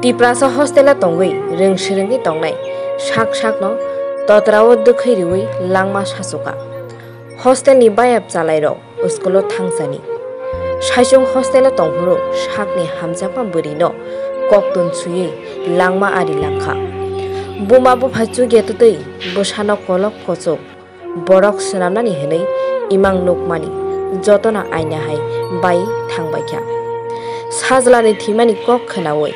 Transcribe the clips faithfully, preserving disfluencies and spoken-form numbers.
Tiprasa hostel-o tongwi rwng swrwngwi tongnai sak sakno totrao dwkhwi riwi langma sachuka. Hostel-ni bayap chalairok school-o thangsani. Saichung hostel-o tongphuru sakni hamjakma bwrwino koktun swiwi langma ari langkha. Buma bupha chukya twtwi bwsano kolok kochuk borok swnamnani hwnwi imang nukmani jotono aina hai bai thangbaikha. Sajlani thwimani kok khwnawi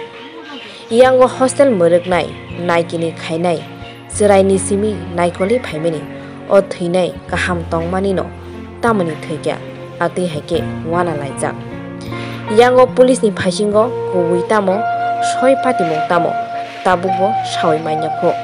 yango hostel mwrwknai naikini khainai chwraini simi naikolwi phaimani o thwinai kaham tongmanino tamoni thwikya atwi hai khe uana laijak. Yango police ni phaisingo kubui tamo soi patimung tamo tabukbo sawi manya kho.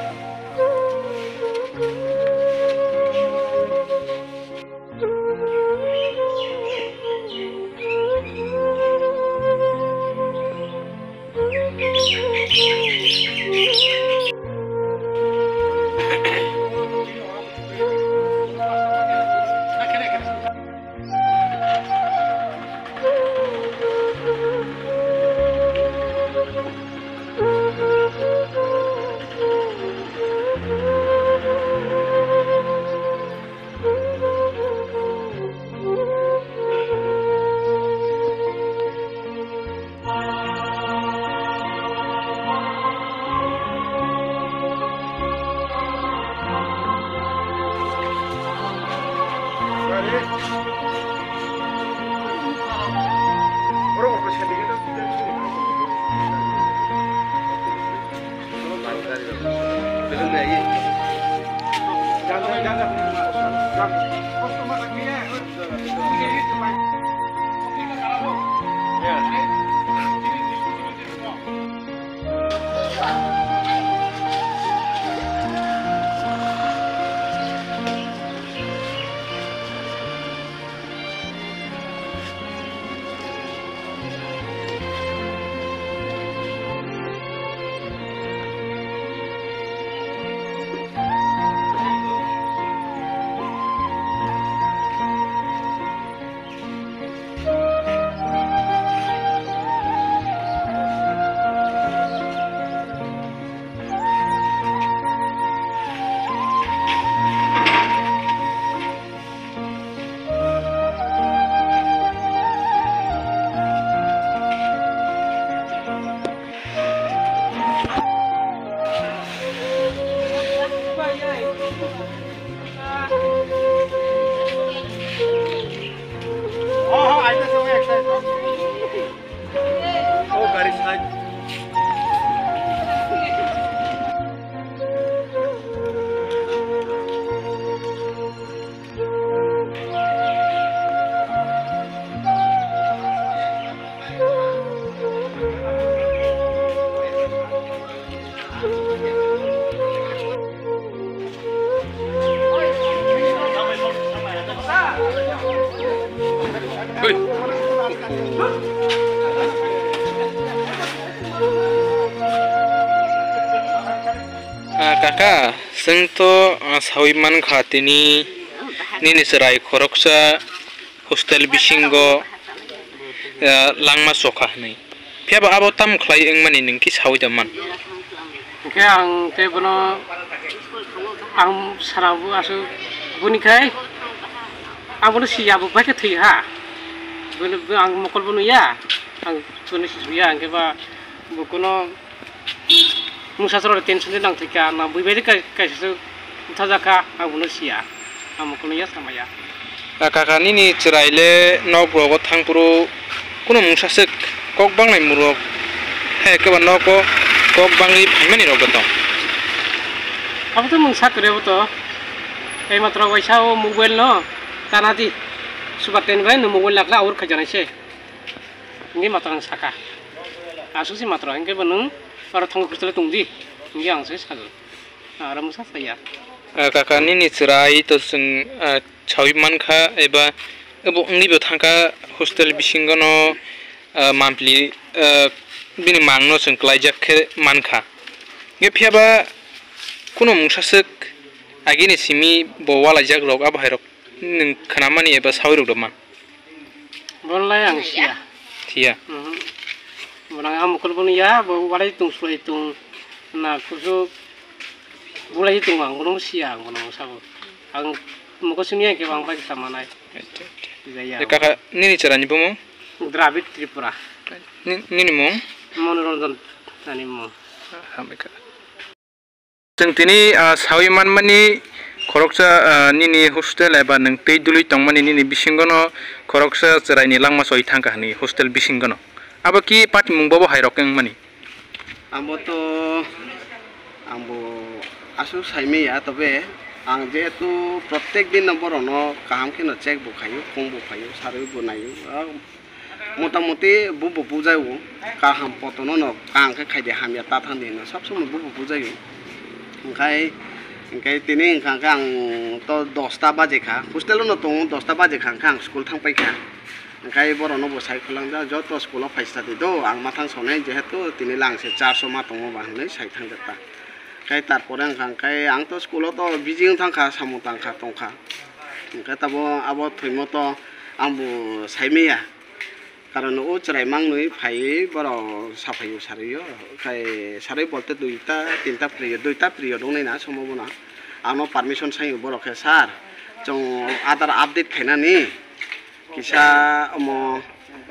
Ah, kaka, chwng to, ah, sawi mankha tini nini chwrai khoroksa hostel bisingo, ah, langma chokha hwnwi. Phiya ba abo tamo khlai wngmani nwng khe sawi da man? Hwnkhe ang tei bono, ang sara bo aswk boni khai ang bono siya, bo bai khe thwi ha. Bono, bo ang mokol bo nuya, ang bono si suya, hwnkhe ba bo kuno mungsa chwrairok tension de nang thwikha, na bui bai de kai-, kaisa se buthajakha, ang bono siya, ang bo kuno ya samaya. A kaka, nini chwrai le nok rogo thangphuru kuno mungsa swk kok bangnai murok, hai khe ba nogo kok bangwi phaimani rok bo tong. Abo to mungsa kwrwi abo to, ei matro waisa o mobile no tana di, super ten bai no mobile nakla aur khajanai se. Hingke matwrang saka, aswk se matwrang, hingke bo nwng aro thangwi kwchwlwi tongdi, hingke ang se sago, aro mwsa saya. Ah, kaka, nini chwrai to chwng, ah, sawi mankha, eba abo wngwi bo thangkha hostel bisingo no, ah, monthly, ah, bini mangno chwng klaijak khe mankha. Hingke phiya ba kuno mungsa swk agini simi bo walaijak rok, abo hai rok nwng khnamani eba sawi rok do man? Bonlai ang siya. Siya. Mhm. Borang ang mokol bono ya, bo walai tung sulai tung na kusu bulai tung ang bono siya ang bono sabo. Ang mokol simi yang ke bang bai samanai. Acha, acha. Jaya. E kaka, nini chwrani bumung? Dravid Tripura. Ni-, nini mung? Manoranjan ani mung. Hambai kha. Chwng tini, ah, sawi manmani khoroksa, ah, nini hostel eba nwng tei dului tongmani nini bisingono khoroksa chwraini langma soi thangkha hwnwi hostel bisingono. Abo ki patimung bobo hai rok wngmani? Abo to ang bo aswk saimaya, tobe ang jehetu protek din no borokno kaham kheno check bo khaio, phone bo khaio, sarwi bo naio. Ah, motamoti bubo bujaio, kaham potono no kaham khe khaidi hamya ta thangdi hino, sab somoi bubo bujaio. Hwnkhe, hwnkhe tini hwnkha khe ang to dosta baje kha, hostel o no tongo, dosta baje kha hwnkhe ang school thang pai kha. Hwnkhe borokno bo sai khulangja, joto school o phaisa di do, ang ma thang sonai, jehetu tini lang se charso ma tongo ba hwnwi sai thang jak ta. Hwnkhe tarpore hwnkha khe ang to school o to busy wng thang kha, samung tang kha, tong kha. Hwnkhe tabo abo thwimo to ang bo saimaya. Karon o chwrai mangnwi phaiwi borok saphaio sarwi o, khai sarwi bolte duita tinta period, duita period wngnai na somo bono. Ano permission saio borok khe, "Sir, chwng Aadhaar update khainani kisa omo,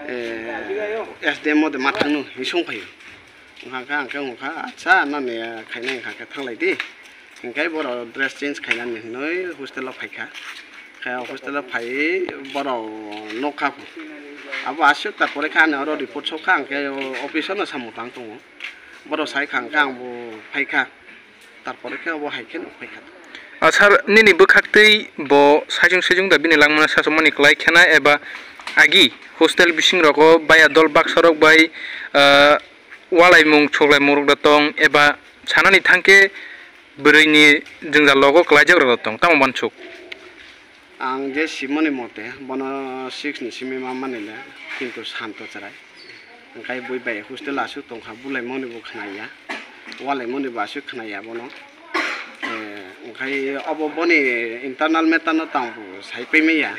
eh, S D M o de ma thangno," hinwi song phaio. Wngkha khe ang khe wngkha, "Acha, nani khainai wngkha khe thanglai di." Hwnkhe borok dress change khainani hinwi hostel o phaikha. Khe hostel o phaiwi borok nukha. Abo aswk tarpore khe ani oro report sokha, ang khe office o no samung tang tongo. Borok sai kha, hwnkhe ang bo phaikha. Tarpore khe abo hai khe nuk phaikha. Ah, sir, nini bwkhaktwi bo saichung saichung da bini langmano sachukmani kwlai khena eba agi hostel bising rogo baya dol baksa rok bai, ah, walaimung choklaimung rok da tong eba sanani thangkhe bwrwini jwngjal logo kwlaijak rok da tong, tamo uansuk? Ang je simoni mote bono six ni simi ma mani le, kintu santo chwrai. Hwnkhe bui bai hostel aswk tongkha, bulaimoni bo khwnaya, walaimoni bo aswk khwnaya bono. Eh, hwnkhe obo boni internal matter no tang bo sai pai maya.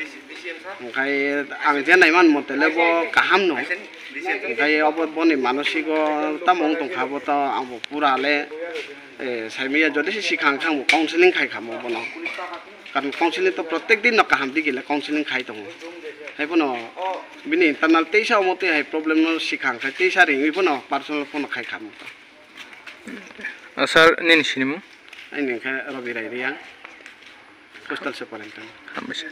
Hwnkhe ang je naiman mote le bo kaham no. Hwnkhe obo boni manosigo tamo wng tongkha bo to ang bo pura le, eh, sai maya, jodi se sikha wngkha ang bo counseling khai kha mo bono. Karon counseling to protek din no kaham digile counseling khai tongo. Hai phano bini internal teisa omo twi hai problem no sikha khai teisa ringwi phano personal phone khai kha mo. Ah, sir, nini sinimung? Aini wngkha Rabi Rai Reang, hostel superintendent. Hambai sir.